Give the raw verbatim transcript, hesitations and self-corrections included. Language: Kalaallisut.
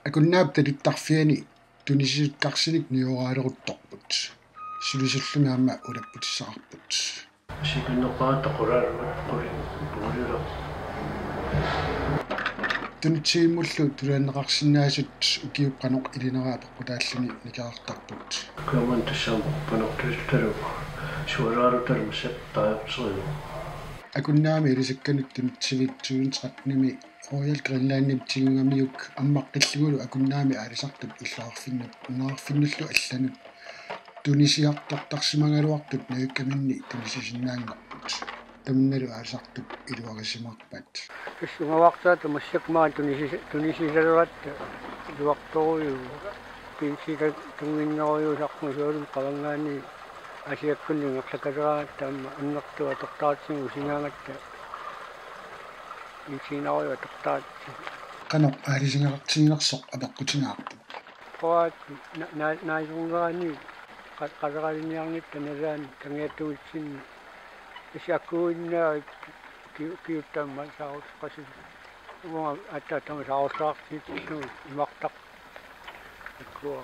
Akunnaap talittarfiani tunisisut karsinik nioraaleruttorput. Sulisullumi aamma ulapputissaqarput. Sikannerpaata qulaaluat quli puulila. Tunitsivimmullu tuluanneqarsinnaasut ukiup qanoq ilinera apeqqutaalluni nikerartarput. Kuaman tassam panortusittalu sualaalu talmasat taajorterigu. Akunnaami ilisakkanut tunitsiviit tyve tretten-imi Royal Greenlandip tigugamiuk ammaqqillugulu Akunnaami aalisartut illoqarfinnut ungarfinnullu allanut tunisiartortarsimagaluartut najukkaminnit tunisisinnaanngorput. Tamannalu aalisartut iluarisimaarpaat. Tassa ungavarsaata massakkut maani tunisi-, tunisisaleratta iluartorujuuvoq. Pinsikat tunnginnerujuusarput sualum qavangaani asiakkunni ingerlakkaleraangatta aamma annertuut atortaratsigu usingaangatta insiinarujuk atortaratsigu. Qanoq aalisinngaartiginersoq apeqqutigaarput. Qoat na-, na-, naasornerani qa-, qaleraliniarnitta nalaani kangiattuutsinni isiakkuinnaavik ki-, kiuttama saarusqasit. Uanga attaatama saarussaartitillugu imartaq. Ikkua.